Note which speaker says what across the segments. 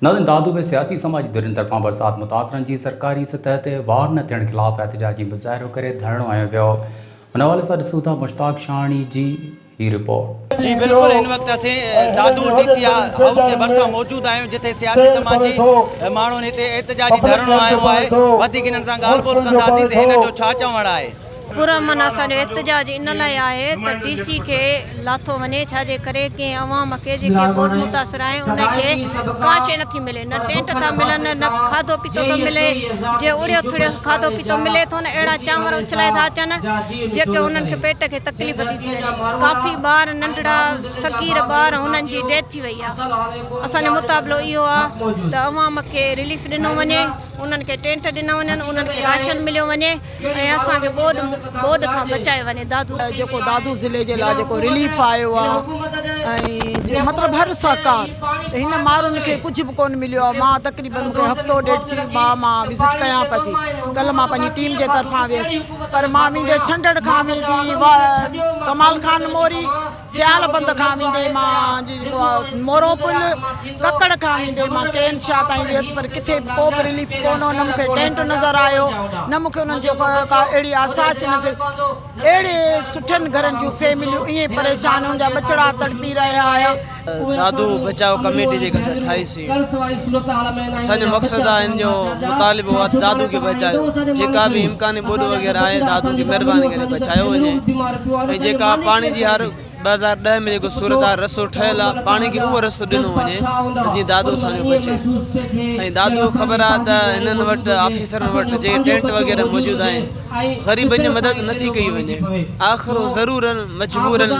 Speaker 1: ناظرين دادو ۾ سياسي سماجي ڌرين طرفان برسات متاثرن جي سرڪاري سطح تي واهر نه ٿيڻ خلاف احتجاجي مظاهرو ڪري ڌرڻو هنيو ويو ان حوالي سان ڏسون ٿا مشتاق شاهاڻي جي هي رپورٽ.
Speaker 2: جي بلڪل هن وقت اسين دادو ڊي سي هائوس جي ڀرسان موجود آهيون جتي سياسي سماجي ماڻهن هتي احتجاجي ڌرڻو هنيو آهي وڌيڪ هنن سان ڳالهه ٻولهه ڪنداسين ته هنن جو ڇا چوڻ آهي.
Speaker 3: پرامن اسان جو احتجاج ان لاء آهي ته ڊي سي کي لاٿو وڃي ڇا جي ڪري ڪنهن عوام کي جيڪي ٻوڏ متاثر آهن انهن کي ڪا شيء نٿي ملي نه ٽينٽ ٿا ملن نه کاڌو پيتو ٿو ملي جي اڙيو ٿڙيو کاڌو پيتو ملي ٿو نه اهڙا چانور اڇلائي ٿا اچن جيڪي انهن کي پيٽ کي تڪليف ٿي ٿي وڃي ڪافي ٻار ننڍڙا صغير ٻار انهن جي ڊيٿ ٿي وئي آهي اسان جو مطالبو اهو آهي ته عوام کي رليف ڏنو وڃي انهن کي ٽينٽ ڏنا وڃن انهن کي راشن مليو وڃي ۽ اسان کي ٻوڏ ٻوڏ کان بچايو وڃي دادو.
Speaker 4: جيڪو دادو ضلعي جي لاء جيڪو رليف آيو آ ۽ مطلب هر سهڪار ته هن مارن کي ڪجهه به ڪونه مليو آ مان تقريبن مونکي هفتو ڏيڍ ٿي ويو آ مان وزٽ ڪيان پئي ٿي ڪلهه مان پنهنجي ٽيم جي طرفان ويس پر مان ويندي ڇنڊڙ کان ويندي ڪمال خان موري سيال بند کان ويندي مان جيڪو آ مورو پل، ڪڪڙ کان ويندي مان ڪين شاهه تائين ويس پر ڪٿي به ڪو به رليف ڪونه هو نه مون کي ٽينٽ نظر آيو نه مون کي انهن جو ڪا اهڙي آسائش نظر اهڙي سٺن گهرن جون فيمليون ائين پريشان انهن جا ٻچڙا تڙپي رهيا هيا.
Speaker 5: دادو بچاء ڪميٽي جيڪا اسان ٺاهي سي اسان جو مقصد آهي ان جو مطالبو آهي دادو کي بچايو جيڪا به امڪاني ٻوڏ وغيره آهي دادو کي مهرباني ڪري بچايو وڃي ۽ جيڪا پاڻي جي هر 2010 ۾ جيڪو صورت آهي رسو ٺهيل آهي پاڻي کي اهو رستو ڏنو وڃي ته جيئن دادو اسان جو بچي ۽ دادو خبر آهي ته هنن وٽ آفيسرن وٽ جيڪي ٽينٽ وغيره موجود آهن غريبن جي مدد نٿي ڪئي وڃي آخر هو ضرورن مجبورن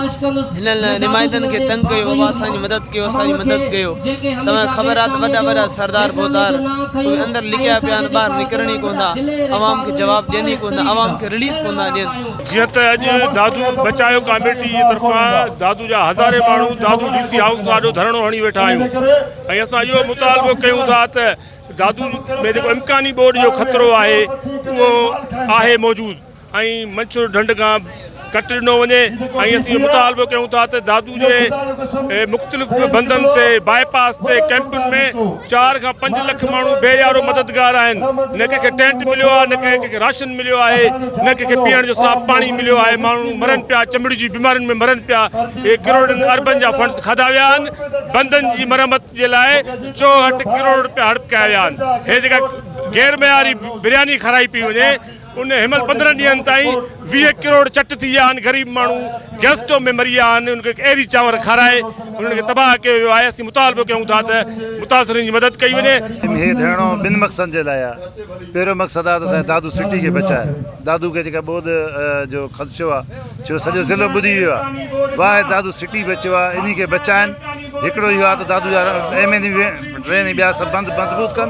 Speaker 5: هنن نمائندن کي تنگ ڪيو بابا اسان جي مدد ڪيو اسان جي مدد ڪيو توهان کي خبر آهي ته وڏا وڏا سردار ڀوتار اهي اندر لڪيا پيا آهن ٻاهر نڪرن ئي ڪونه ٿا عوام کي جواب ڏين ئي ڪونه ٿا عوام کي رليف ڪونه ٿا ڏين.
Speaker 6: جيئن ته اڄ دادو بچايو ڪاميٽي جي طرفان دادو جا هزارين ماڻهو دادو ڊي سي هائوس آڏو ڌرڻو هڻي ويٺا آهيون ۽ اسان اهو مطالبو ڪيون ٿا ته دادو ۾ جيڪو امڪاني ٻوڏ جو خطرو آهي اهو آهي موجود ۽ منڇر ڍنڍ کان ڪٽ ڏنو وڃي ۽ اسين مطالبو ڪيون ٿا ته دادو جي مختلف بندن تي باء پاس تي ڪئمپن ۾ 4 کان 5 لک ماڻهو بي يارو مددگار آهن نه ڪنهن کي ٽينٽ مليو آهي نه ڪنهن کي راشن مليو آهي نه ڪنهن کي پيئڻ جو صاف پاڻي مليو آهي ماڻهو مرن پيا چمڙي جي بيمارين ۾ مرن پيا اهي ڪروڙن اربن جا فنڊ کاڌا ويا آهن بندن جي مرمت جي لاء 64 ڪروڙ رپيا هڙپ ڪيا ويا آهن. هي جيڪا غير معياري برياني کارائي پئي وڃي ان هن مهل 15 ڏينهن تائين 20 ڪروڙ چٽ ٿي ويا آهن غريب ماڻهو گيسٽو ۾ مري ويا آهن انهن کي اهڙي چانور کارائي انهن کي تباهه ڪيو ويو آهي اسين مطالبو ڪيون ٿا ته متاثرين جي مدد ڪئي وڃي.
Speaker 7: هي ڌرڻو ٻن مقصدن جي لاء آهي پهريون مقصد آهي ته اسان جي دادو سٽي کي بچائي دادو کي جيڪا ٻوڏ جو خدشو آهي ڇو سڄو ضلعو ٻڏي ويو آهي واحد دادو سٽي بچيو آهي انهي کي بچائن هڪڙو اهو آهي ته دادو جا ايم اين ڊرين ۽ ٻيا سڀ بند مضبوط ڪن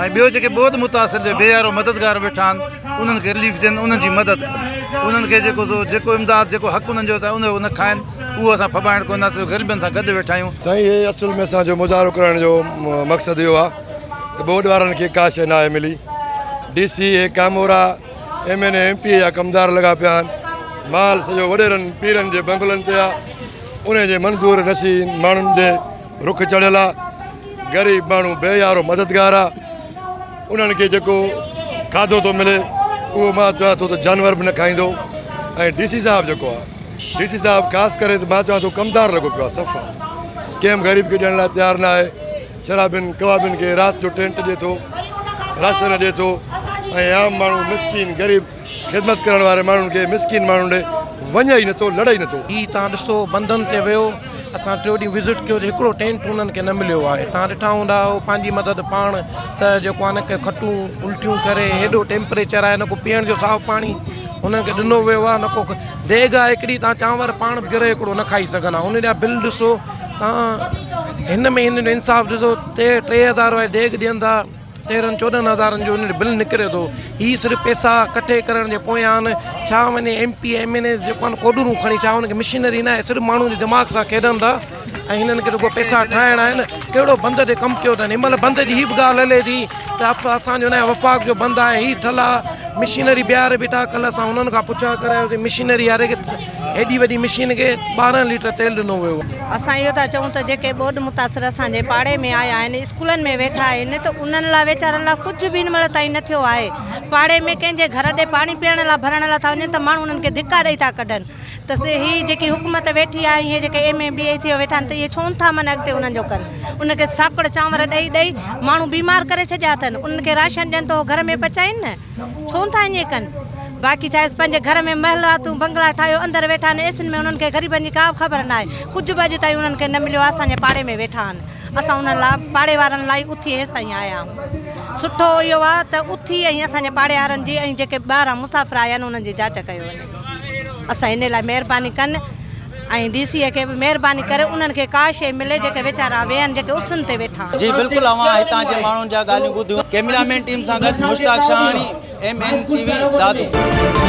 Speaker 7: ۽ ٻيو جيڪي ٻوڏ متاثر جي بي يارو مددگار ويٺا آهن انهن کي رليف ڏين انهن جي مدد ڪن انهن کي جيڪو سو جيڪو امداد جيڪو حق انهن جو ته ان جو نه کائن اهو اسان ڦٻائڻ ڪونه ڏينداسين غريبن سان گڏ ويٺا آهيون.
Speaker 8: سائين هي اصل ۾ اسان جو مظاهرو ڪرڻ جو مقصد اهو آهي ته ٻوڏ وارن کي ڪا شيء ناهي ملي ڊي سي هي ڪامورا M N A M P A جا ڪمدار لڳا پيا آهن مال سڄو وڏيرن پيرن جي بنگلن تي آهي انهي جي منظور نشين ماڻهن جي رخ چڙهيل آ غريب ماڻهو بي يارو مددگار آ انهن کي جيڪو کاڌو ٿو ملي اهو مان چوان ٿو ته جانور به نه کائيندو ۽ ڊي سي صاحب جيڪو آ ڊي سي صاحب خاص ڪري ته مان چوان ٿو ڪمدار لڳو پيو آ صفا ڪنهن به غريب کي ڏيڻ لاء تيار نه آهي شرابين ڪبابين کي رات جو ٽينٽ ڏي ٿو راشن ڏي ٿو ۽ عام ماڻهو مسڪين غريب خدمت ڪرڻ واري ماڻهن کي مسڪين ماڻهن ڏي وڃي ئي نٿو لڙي ئي نٿو.
Speaker 9: هي تان ڏسو بندن تي ويو اسان ٽيو ڏينهن وزٽ ڪيو ته هڪڙو ٽينٽ انهن کي نه مليو آهي تان ڏٺا هوندا هو پنهنجي مدد پاڻ ته جيڪو آهي نه ڪي کٽون الٽيون ڪري هيڏو ٽيمپريچر آهي نه ڪو پيئڻ جو صاف پاڻي انهن کي ڏنو ويو آهي نه ڪو ديڳ آهي هڪڙي تان چانور پاڻ به گرهه هڪڙو نه کائي سگهندا ان جا بل ڏسو تان هن ۾ هنن جو انصاف ڏسو 3000 واري ديڳ ڏين ٿا 13 14 هزارن جو ان بل نڪري ٿو هي صرف پيسا ڪٺي ڪرڻ جي پويان آهن ڇا وڃي M P M N As جيڪو آهن ڪوڏرون کڻي ڇا ان کي مشينري نه آهي صرف ماڻهن جي دماغ سان کيڏن ٿا ۽ هنن کي رڳو پيسا ٺاهڻا آهن ڪهڙو بند تي ڪم ڪيو اٿن هن مهل بند جي هي به ڳالهه هلي ٿي ته اسانجو نه وفاق جو بند آهي هي ٺل آهي مشينري بيهاري بيٺا ڪلهه اسان انهن کان پڇا ڪرايوسين مشينري واري کي هيڏي وڏي مشين کي 12 ليٽر تيل ڏنو ويو.
Speaker 3: اسان اهو ٿا چئون ته جيڪي ٻوڏ متاثر اسان جي پاڙي ۾ آيا آهن اسڪولن ۾ ويٺا آهن ته انهن لاء ويچارن لاء ڪجهه به هن مهل تائين نه ٿيو آهي پاڙي ۾ ڪنهن جي گهر ڏي پاڻي پيئڻ لاء ڀرڻ لاء ٿا وڃن ته ماڻهو انهن کي ڌڪا ڏئي ٿا ڪڍن ته سي هي جيڪي حڪومت ويٺي آهي اهي جيڪي ايم اي بي اي ٿي ويٺا آهن ته اهي ڇو نٿا من اڳتي انهن جو ڪن انهن کي ساڪڙ چانور ڏئي ڏئي ماڻهو بيمار ڪري ڇڏيا اٿن انهن کي راشن ڏين ته هو گهر ۾ پچائين نه ڇو نٿا ائين ڪن باقي ڇا آهي پنهنجي گهر ۾ محلاتون بنگلا ٺاهيو اندر ويٺا آهن ايسين ۾ انهن کي غريبن جي ڪا به خبر ناهي ڪجهه به اڄ تائين انهن کي نه مليو آهي اسان جي پاڙي ۾ ويٺا آهن اسان انهن لاء پاڙي وارن لاء اٿي هيستائين آيا آهيون سٺو اهو آهي ته اٿي ۽ اسان جي پاڙي وارن جي ۽ جيڪي ٻاهران مسافر آيا آهن انهن جي جاچ ڪيو وڃي. اسان انهي لاء مهرباني ڪن ۽ ڊي سي کي به مهرباني ڪري انهن کي ڪا شيء ملي جيڪي ويچارا ويهن جيڪي اسن تي ويٺا آهن.
Speaker 2: جي بلڪل اوهان هتان جي ماڻهن جا ڳالهيون ٻڌيون ڪيميرا مين ٽيم سان گڏ Mushtaq Shahani M N T V Dadu.